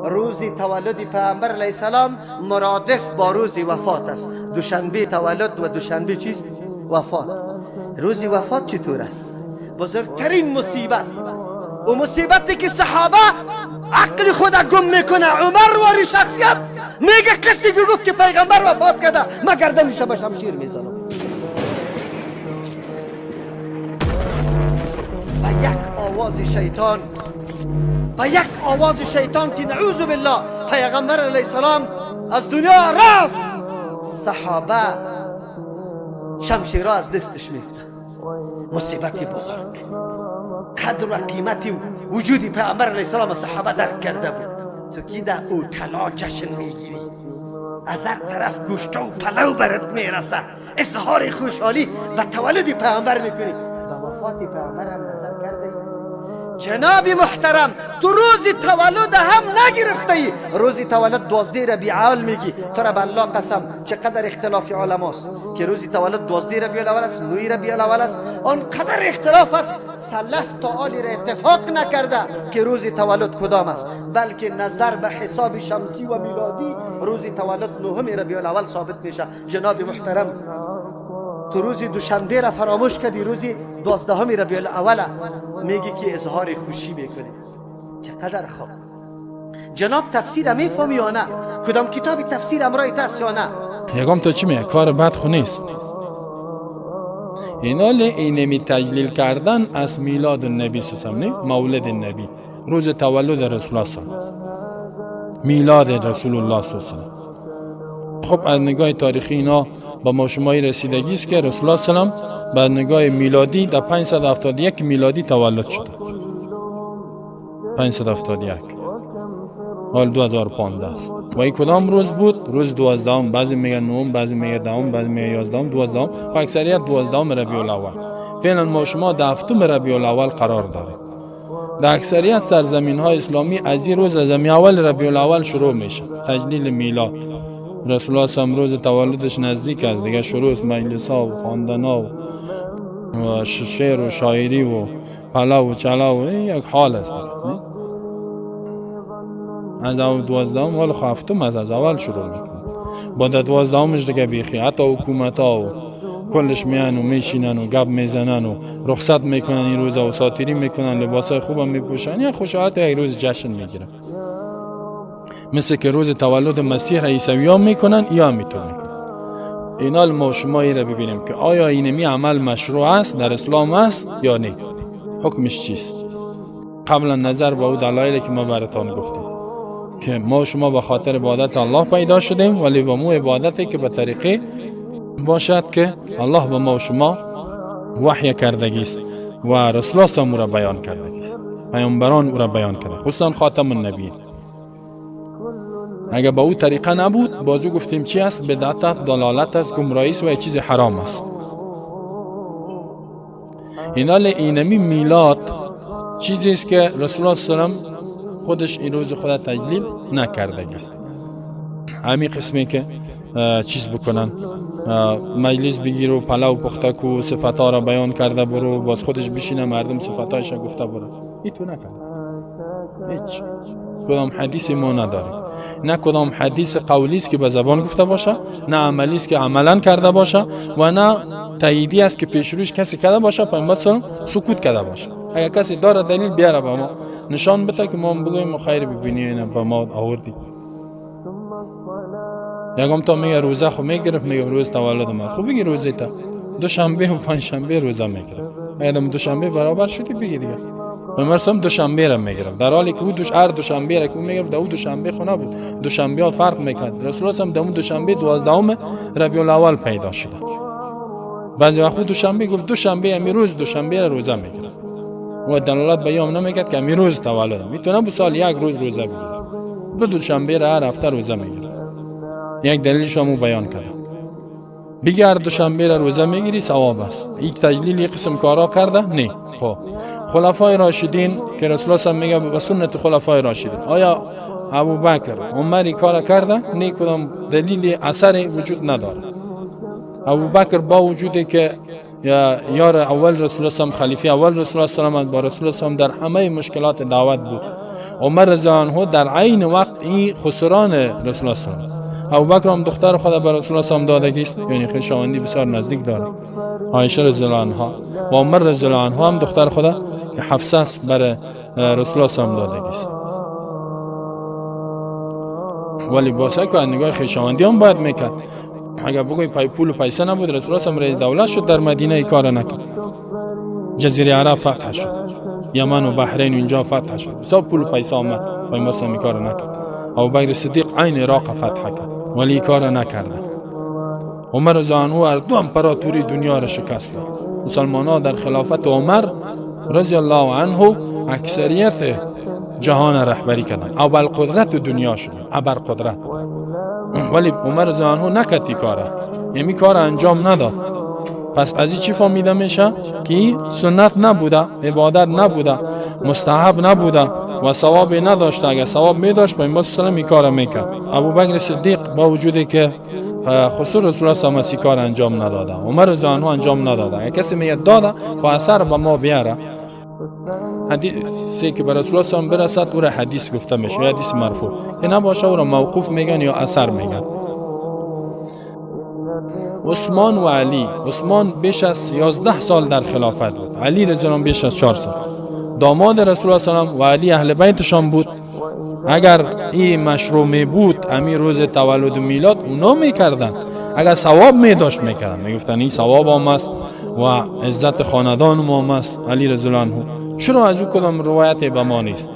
روز تولد پیامبر علیه السلام مرادف با روز وفات است. دوشنبه تولد و دوشنبه چیست؟ وفات. روز وفات چطور است؟ بزرگترین مصیبت و مصیبتی که صحابه عقل خود گم میکنه. عمر واری شخصیت میگه کسی که گفت که پیغمبر وفات کرده من گردنش به شمشیر میزنم. و یک آواز شیطان، و یک آواز شیطان که نعوذ بالله پیغمبر علیه السلام از دنیا رفت، صحابه شمشیرها از دستش میفته. مصیبت بزرگ، قدر و قیمت وجود پیغمبر علیه السلام صحابه درک کرده بود. تو کی در اوتلا جشن میگیری، از هر طرف گوشت و پلو برات میرسه، اظهار خوشحالی و تولد پیغمبر میکنی، به وفات پیغمبر هم نظر کرده ای؟ جناب محترم، تو روز تولد هم نگرفته ای. روز تولد 12 ربیع اول میگی. تو را به الله قسم چقدر اختلاف علماست که روز تولد 12 ربیع الاول است، 9 ربیع الاول است، آنقدر اختلاف است. سلف تا حالی را اتفاق نکرده که روز تولد کدام است، بلکه نظر به حساب شمسی و میلادی روز تولد 9 ربیع الاول ثابت میشه. جناب محترم، تو روز دوشنبه را فراموش کردی، روز 12 ربیع الاول میگی که اظهار خوشی میکنی. چقدر خوب. جناب تفسیر میفهمی یا نه؟ کدام کتاب تفسیر امرای تست یا نه؟ یگام تا چی میگه؟ کار بد خو نیست. اینا اینمی تجلیل کردن از میلاد النبی صلی الله علیه و مولد النبی، روز تولد رسول الله صلی میلاد رسول الله صلی الله علیه و. خب از نگاه تاریخی اینا با ما شما رسیدگی است که رسول الله صلی الله علیه و به نگاه میلادی در 571 میلادی تولد شده. 571 حال 2015 است. و این کدام روز بود؟ روز 12. بعضی میگن 9، بعضی میگن 10، بعضی میگن 11، 12 و اکثریت 12 ربیع الاول. فعلا ما شما در هفتم ربیع الاول قرار داریم. در اکثریت سرزمین های اسلامی از این روز، از اول ربیع الاول شروع میشه تجلیل میلاد رسول الله. صلی روز تولدش نزدیک است دیگه، شروع است مجلس ها و خواندن ها و شعر و شاعری و پلو و چلو و یک حال است دیگه. از اول 12، حال خو هفتم از اول شروع میکنه. با در 12مش دیگه بیخی حتی حکومت ها و کلش میان و میشینن و گپ میزنن و رخصت میکنن این روز و ساتیری میکنن، لباس های خوب هم میپوشن، یا خوشحالت یک روز جشن میگیرن. مثل که روز تولد مسیح عیسوی ها میکنن یا میتون میکنن. اینا ما شما ای را ببینیم که آیا اینمی عمل مشروع است، در اسلام است یا نه، حکمش چیست؟ قبلا نظر به او دلایلی که ما براتان گفتیم که ما شما به خاطر عبادت الله پیدا شدیم، ولی با مو عبادتی که به طریقه باشد که الله به ما و شما وحی کردگی است و رسول الله او را بیان کردگی است، پیامبران او را بیان کرده، خصوصا خاتم النبیین. اگر با او طریقه نبود، بازو گفتیم چی است؟ بدعت است، دلالت است، گمراهی است و یک چیز حرام است. اینا اینمی میلاد چیزی است که رسول الله صلی الله علیه و خودش این روز خود تجلیل نکردگی است. همین قسمی که چیز بکنن، مجلس بگیر و پلو پخته کو، صفتا را بیان کرده برو، باز خودش بشینه مردم صفتایش گفته برو. این تو نکرده. هیچ کدام حدیث ما نداریم، نه کدام حدیث قولی است که به زبان گفته باشه، نه عملی است که عملا کرده باشه و نه تاییدی است که پیش روش کسی کرده باشه، پیامبر صلی سکوت کرده باشه. اگر کسی داره دلیل بیاره به ما نشان بده که ما بگوییم خیر ببینی اینا به ما آوردی. یکم تا میگه روزه خو میگرفت، میگه روز تولد ما، خب بگی روزه تا دوشنبه و پنجشنبه روزه میگرفت. اگر دوشنبه برابر شدی بگی دیگه. پیامبر دوشنبه را میگرفت، در حالی که او دوش هر دوشنبه را که او میگرفت در او دوشنبه خو نبود، دوشنبه ها فرق میکرد. رسول الله در اون دوشنبه 12 ربیع الاول پیدا شده. بعضی وقت دوشنبه گفت دوشنبه امی روز دوشنبه را روزه میگرفت و دلالت به هم نمیکرد که امی روز تولدم. میتونه بو سال یک روز روزه بگیره، دو دوشنبه را هر هفته روزه میگیره. یک دلیلش هم بیان کرد. بگی هر دوشنبه را روزه میگیری ثواب است. یک تجلیل یک قسم کارا کرده نه. خب خلفای راشدین که رسول الله میگه به سنت خلفای راشدین، آیا ابو بکر عمر کار کرده؟ نه، کدام دلیل اثر وجود نداره. ابو بکر با وجودی که یار اول رسول الله خلیفه اول رسول الله است، با رسول الله در همه مشکلات دعوت بود. عمر رضی الله عنه در عین وقت این خسران رسول الله است. ابوبکر هم دختر خود به رسول الله دادگی است، یعنی خویشاوندی بسیار نزدیک داره. عایشه رضی الله عنها و عمر رضی الله عنه هم دختر خود که حفصه است بر رسول الله دادگی است. ولی باسه که نگاه خویشاوندی هم باید میکرد. اگر بگوی پای پول و پیسه نبود، رسول الله رئیس دولت شد در مدینه ای کار نکرد. جزیره عرب فتح شد، یمن و بحرین اونجا فتح شد، بسیار پول و پیسه آمد، پیامبر این کار نکرد. ابوبکر صدیق عین عراق فتح کرد ولی کار نکرد. عمر رضی الله عنه هر دو امپراتوری دنیا را شکست داد. مسلمان ها در خلافت عمر رضی الله عنه اکثریت جهان رهبری کردند، اول قدرت دنیا شد، ابر قدرت. ولی عمر رضی الله عنه نکرد این کاره، یعنی کار انجام نداد. پس از این چی فهمیده میشه که سنت نبوده، عبادت نبوده، مستحب نبوده و ثواب نداشته. اگر ثواب میداشت پیامبر صلی الله علیه و کار میکرد. ابوبکر صدیق با وجودی که خسر رسول الله صلی الله علیه و کار انجام نداده، عمر رضی الله عنه انجام نداده. اگر کسی میگه داده و اثر به ما بیاره، حدیثی که به رسول الله صلی الله علیه و برسد او را حدیث گفته میشه، یا حدیث مرفوع که نباشه او را موقوف میگن یا اثر میگن. عثمان و علی، عثمان بیش از 11 سال در خلافت بود، علی رضی الله عنه بیش از 4 سال. داماد رسول الله صلی الله علیه و علی اهل بیتشان بود. اگر این مشروع می بود، امی روز تولد میلاد اونا میکردن. اگر ثواب می داشت میکردن، میگفتن این ثواب هم است و عزت خاندان ما هم است. علی رضی الله عنه چرا از او کدام روایت به ما نیست؟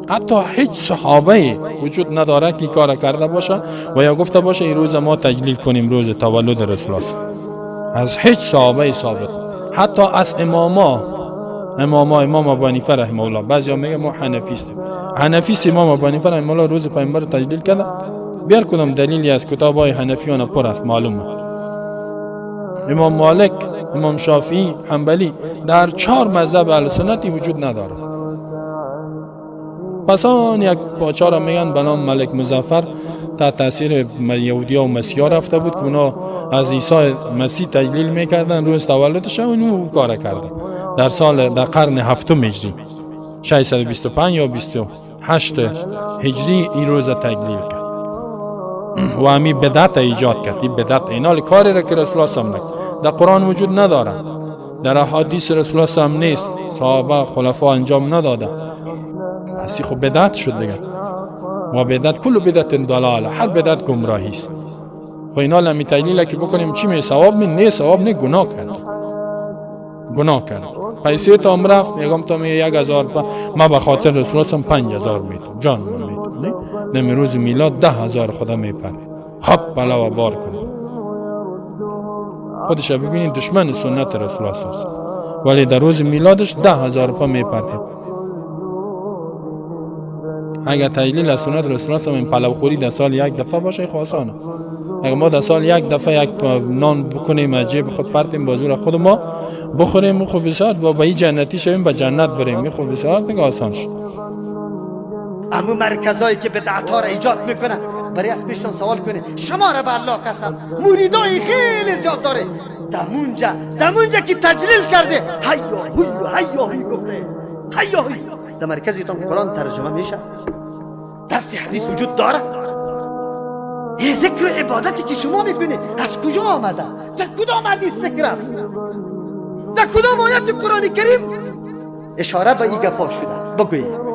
حتی هیچ صحابه وجود نداره که کار کرده باشه و یا گفته باشه این روز ما تجلیل کنیم، روز تولد رسول الله. از هیچ صحابه ثابت، حتی از اماما، امام ابو حنیفه رحمه الله، بعضیا میگه ما حنفی هستیم، حنفی امام ابو حنیفه رحمه الله روز پیامبر تجلیل کرده. بیار کدام دلیلی از کتاب های حنفیان پر است، معلومه. امام مالک، امام شافعی، حنبلی، در 4 مذهب اهل سنتی وجود نداره. پس آن یک پاچا را میگن به نام ملک مظفر تحت تاثیر یهودی و مسیحا رفته بود که اونا از عیسی مسیح تجلیل میکردن روز تولدش، اونو کار کرده در سال در قرن هفتم هجری 625 یا 28 هجری این روز تجلیل کرد و همی بدعت ایجاد کرد. این بدعت اینال کاری را که رسول الله صلی در قرآن وجود نداره، در احادیث رسول الله صلی نیست، صحابه خلفا انجام نداده. پس خب بدعت شد دیگه. و بدعت کل بدعت ضلاله، هر بدعت گمراهی است. خب اینا لمی تجلیل که بکنیم چی می ثواب می نه، ثواب نه، گناه کرد، گناه کرد. پیسه تا هم رفت، یکم تا می 1000 ما به خاطر رسول الله 5000 میتم، جان من میتم. نه نمی روز میلاد 10000 خدا میپره. خب بلا و بار کنه خودش ببینید دشمن سنت رسول الله است، ولی در روز میلادش 10000 پا میپره. اگر تجلیل از سنت رسول الله این پلوخوری در سال یک دفعه باشه خب آسانه. اگر ما در سال یک دفعه یک نان بکنیم از جیب خود پرتیم بازور خود ما بخوریم، خب بسیار با این جنتی شویم، به جنت بریم، خب بسیار دیگه آسان شد. امو مرکزایی که بدعت ها را ایجاد میکنن برای از پیشان سوال کنه، شما را به الله قسم مریدای خیلی زیاد داره، دمونجا که تجلیل کرده هیا هی هیا هی گفته هیا هی. در مرکزتان قرآن ترجمه میشه، درس حدیث وجود داره. این ذکر عبادتی که شما میکنید از کجا آمده؟ در کدام حدیث ذکر است؟ در کدام آیت قرآن کریم اشاره به این گپا شده؟ بگویید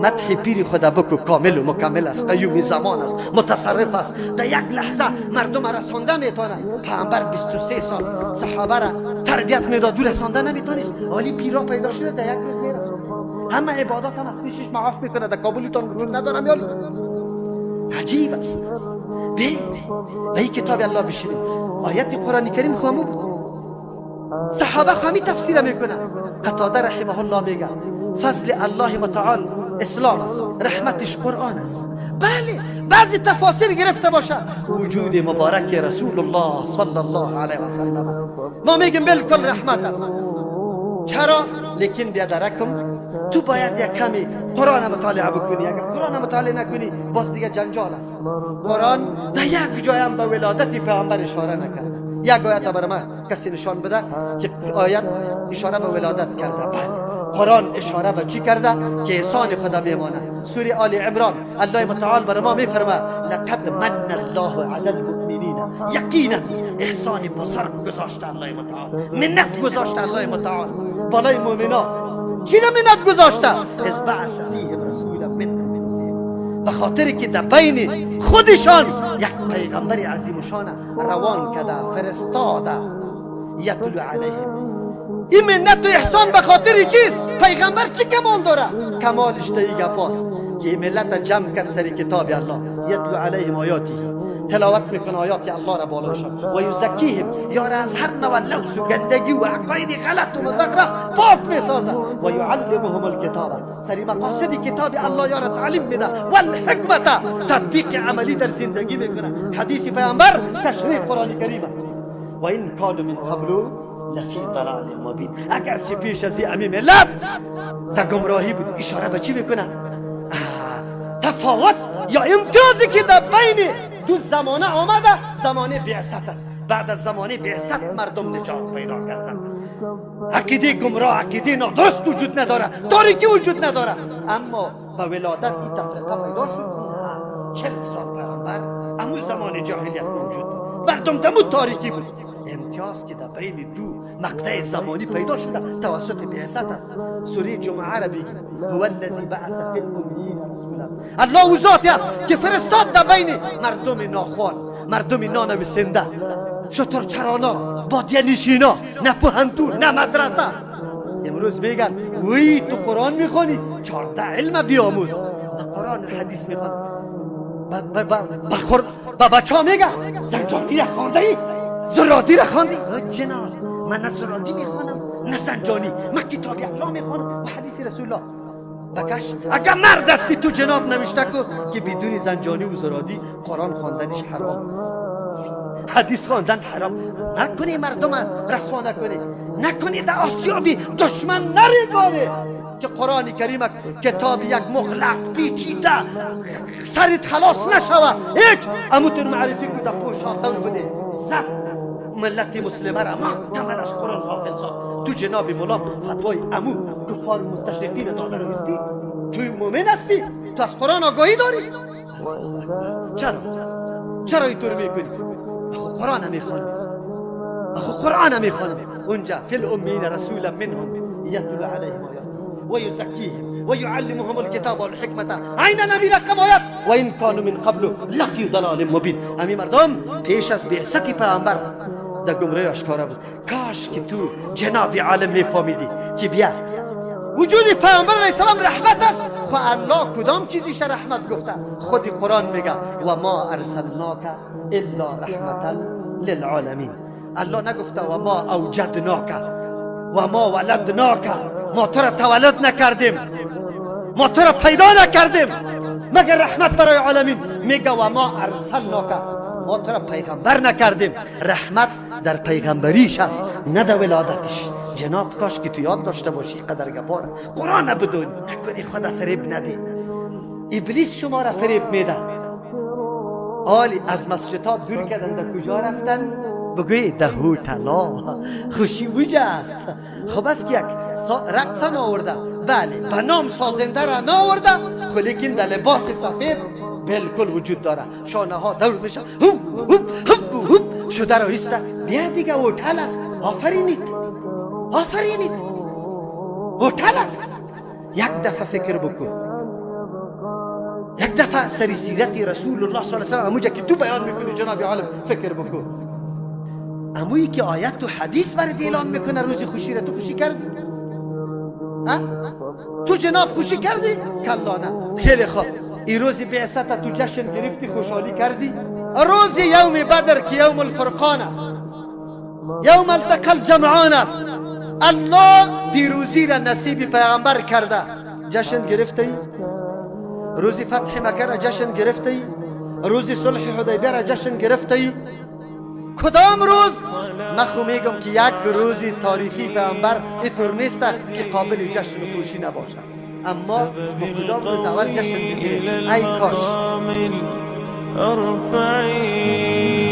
مدح پیر خدا بکو، کامل و مکمل است، قیوم زمان است، متصرف است، در یک لحظه مردم رسانده میتونه. پیامبر 23 سال صحابه را تربیت میداد، دور رسانده نمیتونست. حالی پیرا پیدا شده در یک روز میرسونه، همه عبادات هم از پیشش معاف میکنه. در کابلتان وجود ندارم یالی عجیب است. به این کتاب الله بشینیم، آیت قرآن کریم خامو بود، صحابه خامی تفسیر میکنه. قتاده رحمه الله میگه فضل الله متعال اسلام است، رحمتش قرآن است. بله بعضی تفاسیر گرفته باشه وجود مبارک رسول الله صلی الله علیه و سلم، ما میگیم بالکل رحمت است. چرا؟ لیکن بیادرکم تو باید یک کمی قرآن مطالعه بکنی. اگر قرآن مطالعه نکنی باز دیگه جنجال است. قرآن در یک جای هم به ولادت پیامبر اشاره نکرده. یک آیت برای من کسی نشان بده که آیت اشاره به ولادت کرده. بله، قرآن اشاره به چی کرده؟ که احسان خدا میمانه. سوره آل عمران الله متعال برای ما میفرما لقد من الله علی المؤمنین، یقینا احسان بزرگ گذاشته الله متعال، منت گذاشته الله متعال بالای مؤمنا. چی منت گذاشته؟ اذ بعث فیهم رسولا من انفسهم، به خاطر که در بین خودشان یک پیغمبر عظیم شان روان کرده، فرستاده. یتلو علیهم، این منت و احسان به خاطر چیست؟ پیغمبر چی کمال داره؟ کمالش در این گپاست که این ملت جمع کرد سر کتاب الله. یتلو علیهم آیاته، تلاوت میکنه آیات الله را بالایشان، و یزکیهم، یار از هر نوع لوث و گندگی و عقاید غلط و مزخرف پاک میسازه، و یعلمهم الکتاب، سری مقاصد کتاب الله یار تعلیم میده، و الحکمت، تطبیق عملی در زندگی میکنه. حدیث پیامبر تشریح قرآن کریم است. و این کانوا من قبل لفی ضلال مبین، اگرچه پیش از این ملت در گمراهی بود. اشاره به چی میکنه؟ تفاوت یا امتیازی که در بین دو زمانه آمده، زمانه بعثت است. بعد از زمانه بعثت مردم نجات پیدا کردن. عقیده گمراه، عقیده نادرست وجود نداره، تاریکی وجود نداره. اما با ولادت این تفرقه پیدا شد. 40 سال پیغمبر امو زمان جاهلیت موجود بود، مردم دمو تاریکی بود. امتیاز که در بین دو مقطع زمانی پیدا شده توسط بعثت است. سوره جمعه را بگید، هو الذی بعث فی الامیین رسولا، الله او ذاتی است که فرستاد در بین مردم ناخوان، مردم نانویسنده، شترچرانا، بادیه نشینا، نه پوهنتون نه مدرسه. امروز میگن وی تو قرآن میخوانی 14 علم بیاموز. من قرآن و حدیث میخوانم. به بچه ها میگه زنجانی را خوانده ای؟ زرادی را خواندی؟ جناب من نه زرادی میخوانم نه زنجانی، من کتاب الله میخوانم و حدیث رسول الله. بکش اگر مرد هستی تو جناب نوشته کو که بدون زنجانی و زرادی قرآن خواندنش حرام، حدیث خواندن حرام. نکنی مردم رسوا نکنی، نکنی در آسیابی دشمن نریزانی که قرآن کریم کتاب یک مغلق پیچیده سرت خلاص نشوه. هیچ اموتر معرفی که در پوشاتون بوده زد ملت مسلمه را مکمل از قرآن غافل ساخت. تو جناب مولا فتوای امو کفار مستشرقین داده رو هستی؟ تو مؤمن هستی؟ تو از قرآن آگاهی داری؟ چرا؟ چرا اینطور میکنی؟ خو قرآن میخوانم، خو قرآن میخوانم. اونجا فی الامیین رسولا منهم یتلو علیهم آیاته و یزکیهم و یعلمهم الکتاب والحکمة، عین نبی رقم آیت، و این کانوا من قبل لفی ضلال مبین. امی مردم پیش از بعثت پیامبر در گمراهی آشکارا بود. کاش که تو جناب عالم میفهمیدی که بیا وجود پیامبر علیه السلام رحمت است. خو الله کدام چیزیش رحمت گفته؟ خود قرآن میگه و ما ارسلناک الا رحمتا للعالمین. الله نگفته و ما اوجدناک و ما ولدناک، ما تو را تولد نکردیم، ما تو را پیدا نکردیم مگر رحمت برای عالمین. میگه و ما ارسلناک، ما تو را پیغمبر نکردیم. رحمت در پیغمبریش است نه در ولادتش. جناب کاش که تو یاد داشته باشی قدر گپار قرآن بدونی. نکنی خدا فریب ندی، ابلیس شما را فریب میده. آلی از مسجدها دور کردن، در کجا رفتن؟ بگوی ده هوتلا خوشی وجه است. خب است که یک رقص ناورده، بله به نام سازنده را ناورده، خب لیکن در لباس سفید بالکل وجود داره. شانه ها دور میشه، هوب هوب هوب هوب شده را ایسته. بیا دیگه هتل است. آفرینید آفرینید، هتل است. یک دفعه فکر بکن، یک دفعه سری سیرت رسول الله صلی الله علیه و سلم اموجا که تو بیان میکنی جناب عالم فکر بکن. امویی که آیت و حدیث برات اعلان میکنه روز خوشی را تو خوشی کردی؟ تو جناب خوشی کردی؟ کلا نه. خیلی خوب، ای روز بعثت تو جشن گرفتی خوشحالی کردی؟ روز یوم بدر که یوم الفرقان است، یوم التقى الجمعان است، الله پیروزی را نصیب پیغمبر کرده، جشن گرفتی؟ روز فتح مکه را جشن گرفتی؟ روز صلح حدیبیه را جشن گرفتی؟ کدام روز؟ من خو میگم که یک روز تاریخی پیغمبر اینطور نیست که قابل جشن و خوشی نباشد. اما با کدام روز اول جشن بگیریم؟ ای کاش. أرفعي.